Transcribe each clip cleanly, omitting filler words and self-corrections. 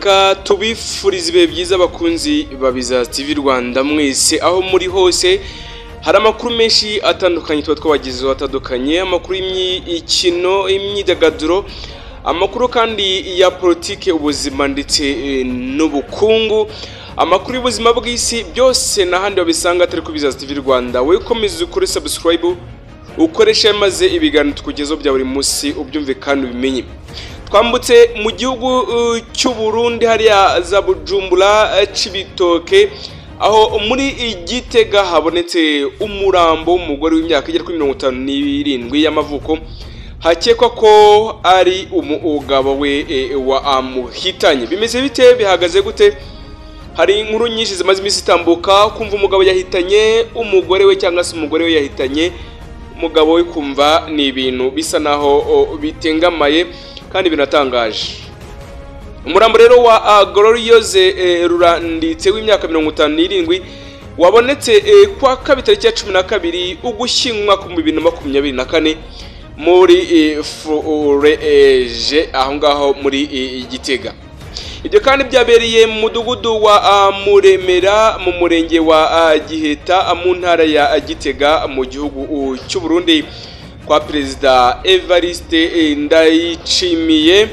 Reka tubifurize ibihe byiza, abakunzi ba Bizaza TV Rwanda mwese aho muri hose. Hari amakuru menshi atandukanye tuba twabagezeho atandukanye, amakuru y'imikino, imyidagaduro, amakuru kandi ya politike, ubuzima ndetse n'ubukungu, amakuru y'ubuzima bw'isi, byose n'ahandi wabisanga atari ku Bizaza TV Rwanda. Wowe ukomeze ukore subscribe, ukoreshe, maze ibiganiro tukugezeho bya buri munsi ubyumve kandi ubimenye. Twambutse mu gihugu cy'u Burundi, hariya za Bujumbura, Cibitoke, aho muri Gitega habonetse umurambo w'umugore w'imyaka igera kuri 57 y'amavuko, hakekwa ko ari umugabo we wa amuhitanye. Bimeze bite? Bihagaze gute? Hari inkuru nyinshi zimaze iminsi itambuka, kumva umugabo yahitanye umugore we cyangwa se umugore we yahitanye umugabo we, kumva ni ibintu bisa naho bitengamaye kandi binatangaje. Umurambo rero wa Gloriose Ruranditse w'imyaka 57 wabonetse kwa kabiri tariki ya 12 Ugushyingo mwaka 2024 muri Fureje, aho ngaho muri Gitega. Ibyo kandi byabereye mu mudugudu wa Muremera, mu murenge wa Giheta, mu ntara ya Gitega, mu gihugu cy'u Burundi kwa Perezida Evariste Ndayishimiye.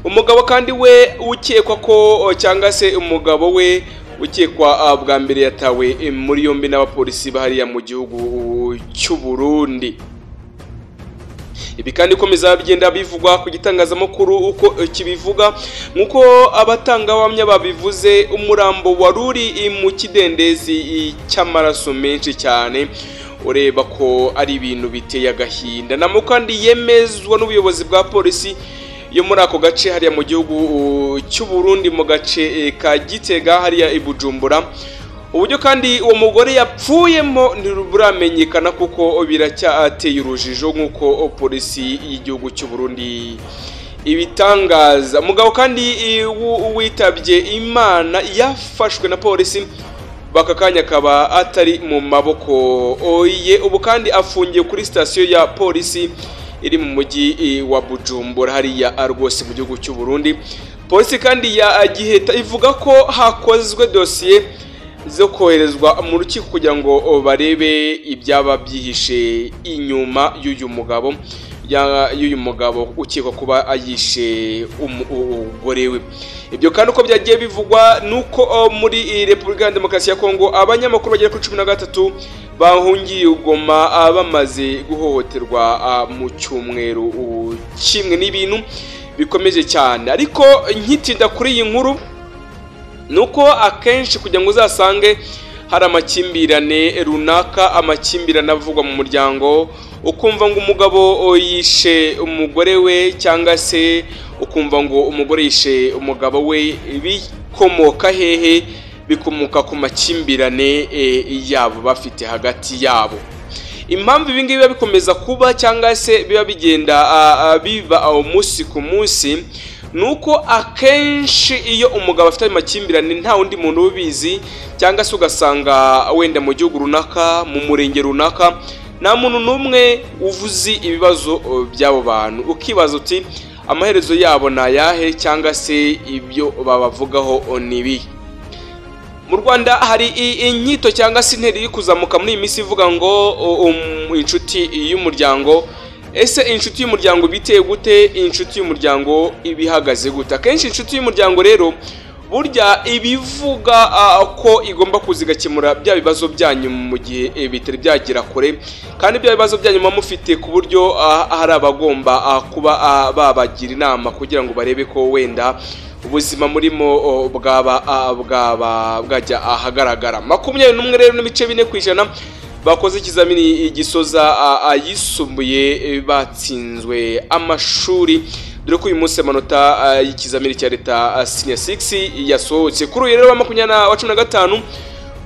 Umugabo kandi we ukekwa ko, cyangwa se umugabo we ukekwa bwa mbere, yatawe muri yombi n'abapolisi bahariya mu gihugu cy'u Burundi. Ibi kandi komeza bigenda bivugwa ku gitangazamakuru uko kibivuga, nk'uko abatangabuhamya babivuze, umurambo wari uri mu kidendezi cy'amaraso menshi cyane, ureba ko ari ibintu biteye agahinda. Namo kandi yemezwa n'ubuyobozi bwa polisi yo muri ako gace hariya mu gihugu cy'u Burundi, mu gace ka Gitega hariya i Bujumbura. Uburyo kandi uwo mugore yapfuyemo ntiburamenyekana kuko biracyateye urujijo, nk'uko polisi y'igihugu cy'u Burundi ibitangaza. Umugabo kandi witabye Imana yafashwe na polisi, baka kanya akaba atari mu maboko ye, ubu kandi afungiye kuri sitasiyo ya polisi iri mu mujyi wa Bujumbura hariya rwose mu gihugu cy'u Burundi. Polisi kandi ya Giheta ivuga ko hakozwe dosiye zo koherezwa mu rukiko kugira ngo barebe ibyaba byihishe inyuma y'uyu mugabo ukekwa kuba ayishe umugore we. Ibyo kandi uko byagiye bivugwa nuko muri Repubulika ya Demokarasi ya Kongo abanyamakuru bagera kuri 13 bahungiye Goma bamaze guhohoterwa mu cyumweru kimwe. N'ibintu bikomeje cyane, ariko nkitinda kuri iyi nkuru nuko akenshi kugira ngo uzasange hari amakimbirane runaka, amakimbirane avugwa mu muryango, ukumva ngo umugabo yishe umugore we cyangwa se ukumva ngo umugore yishe umugabo we, bikomoka hehe? Bikomoka ku makimbirane yabo bafite hagati yabo. Impamvu ibi ngibi biba bikomeza kuba cyangwa se biba bigenda biba umunsi ku munsi nuko akenshi iyo umugabo afite amakimbirane nta wundi muntu ubizi, cyangwa se ugasanga wenda mu gihugu runaka, mu murenge runaka, nta muntu n'umwe uvuzi ibibazo by'abo bantu, ukibaza uti: "Amaherezo yabo ni ayahe?" cyangwa se ibyo babavugaho ni ibihe? Mu Rwanda hari inyito cyangwa se intero iri kuzamuka muri iyi minsi ivuga ngo inshuti y'umuryango. Ese inshuti y'umuryango biteye gute? Inshuti y'umuryango iba ihagaze gute? Akenshi inshuti y'umuryango rero burya ibivuga ko igomba kuza igakemura bya bibazo byanyu mu gihe bitari byagera kure, kandi bya bibazo byanyu muba mufite ku buryo hari abagomba kuba babagira inama kugira ngo barebe ko wenda ubuzima murimo bwaba bwajya ahagaragara. 21 rero n'ibice 4% bakoze ikizamini gisoza ayisumbuye batsinzwe amashuri, dore ko uyu munsi amanota y'ikizamini cya leta senior 6 yasohotse. Kuri uyu rero wa makumyabiri wa 15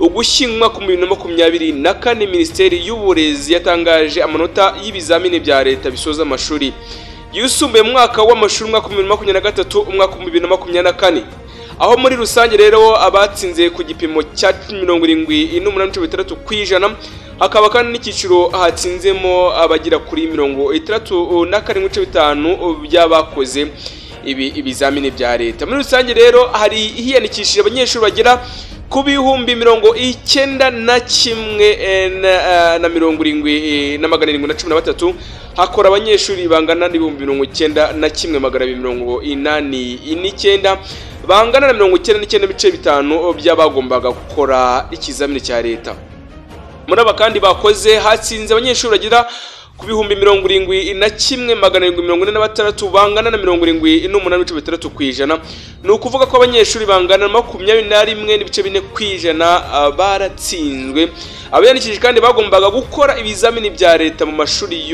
Ugushyingo mwaka 2024, Minisiteri y'Uburezi yatangaje amanota y'ibizamini bya leta bisoza amashuri yisumbuye mu mwaka w'amashuri umwaka 2023, umwaka 2024, aho muri rusange rero abatsinze ku gipimo cya 78.6%, hakaba kandi n'icyiciro hatsinzemo abagera kuri 67.5 by'abakoze. Ibi ibizamini bya leta muri rusange rero, hari hiyandikishije abanyeshuri bagera ku 91 na 70 na 713, hakora abanyeshuri bangana n'91,289, bangana na 99.5 by'abagombaga gukora ikizamini cya leta. Muri aba kandi bakoze, hatsinze abanyeshuri bagera ku 71,746, bangana na 78.6%. Ni ukuvuga ko abanyeshuri bangana na 21.4% baratsinzwe. Abiyandikishije kandi bagombaga gukora ibizamini bya leta mu mashuri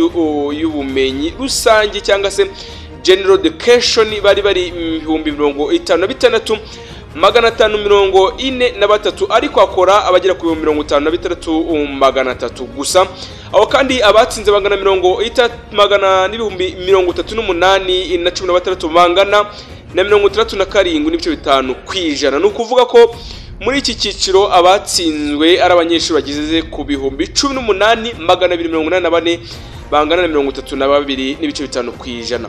y'ubumenyi rusange cyangwa se general education bari 56,543, ariko hakora abagera ku 56,300 gusa. Aho kandi abatsinze bangana mirongo itatu magana n'ibihumbi 38,016, bangana na 67.5%. Ni ukuvuga ko muri iki cyiciro abatsinzwe ari abanyeshuri bageze ku 18,284, bangana na 32.5%.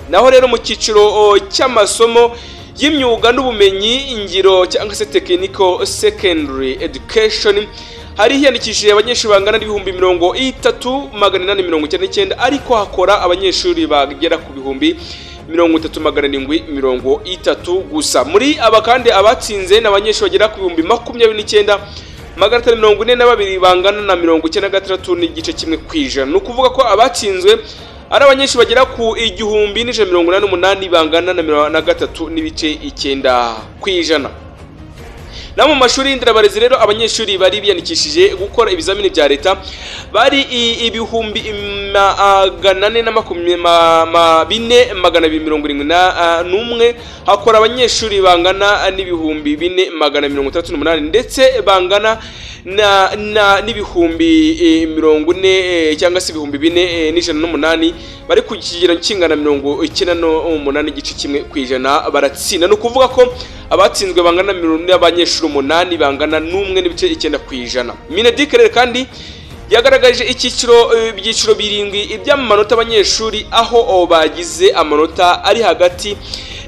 Naho rero mu cyiciro cy'amasomo y'imyuga n'ubumenyi ngiro cyangwa se technical secondary education, hari hiyandikishije abanyeshuri bangana n'30,899, ariko hakora abanyeshuri bagera ku 30,730 gusa. Muri aba kandi abatsinze ni abanyeshuri bagera ku 29,542, bangana na 96.1%. Ni ukuvuga ko abatsinzwe ari abanyeshuri bagera ku 1,188, bangana na 3.9%. Naho mu mashuri y'inderabarezi rero, abanyeshuri bari biyandikishije gukora ibizamini bya leta bari 424,271, hakora abanyeshuri bangana n'4,168, ndetse bangana na n'ibihumbi 40 cyangwa se 4,108, bari ku kigero kingana 98.1% baratsinda. Ni ukuvuga ko abatsinzwe bangana n'abanyeshuri 8, bangana n'1.9%. MINEDUC rero kandi yagaragaje icyiciro ibyiciro birindwi by'amanota abanyeshuri, aho bagize amanota ari hagati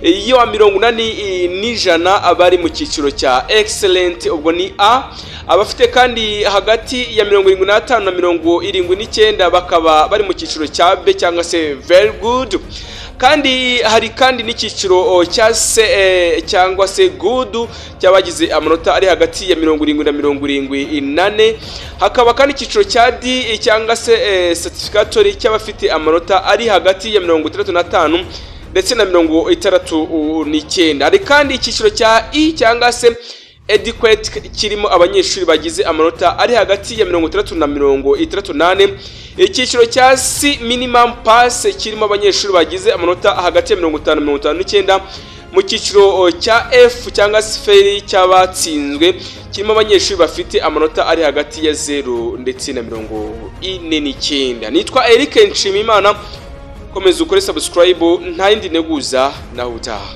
yo 80 n'100 abari mu cyiciro cya excellent, ubwo ni A. Abafite kandi hagati ya 75 na 79 bakaba bari mu cyiciro cya B cyangwa se very good. Kandi hari kandi n'icyiciro cya C cyangwa se good cy'abagize amanota ari hagati ya 70 na 74. Hakaba kandi icyiciro cya D cyangwa se satisfactory cy'abafite amanota ari hagati ya 65 ndetse na 69. Hari kandi icyiciro cya E cyangwa se adequate kirimo abanyeshuri bagize amanota ari hagati ya 60 na 64. Icyiciro cya C, minimum pass, kirimo abanyeshuri bagize amanota hagati ya 50 na 59. Mu cyiciro cya F cyangwa se fail cy'abatsinzwe kirimo abanyeshuri bafite amanota ari hagati ya 0 ndetse na 49. Nitwa Eric Nshimimana, komeza ukore subscribe, nta yindi nteguza, naho utaha.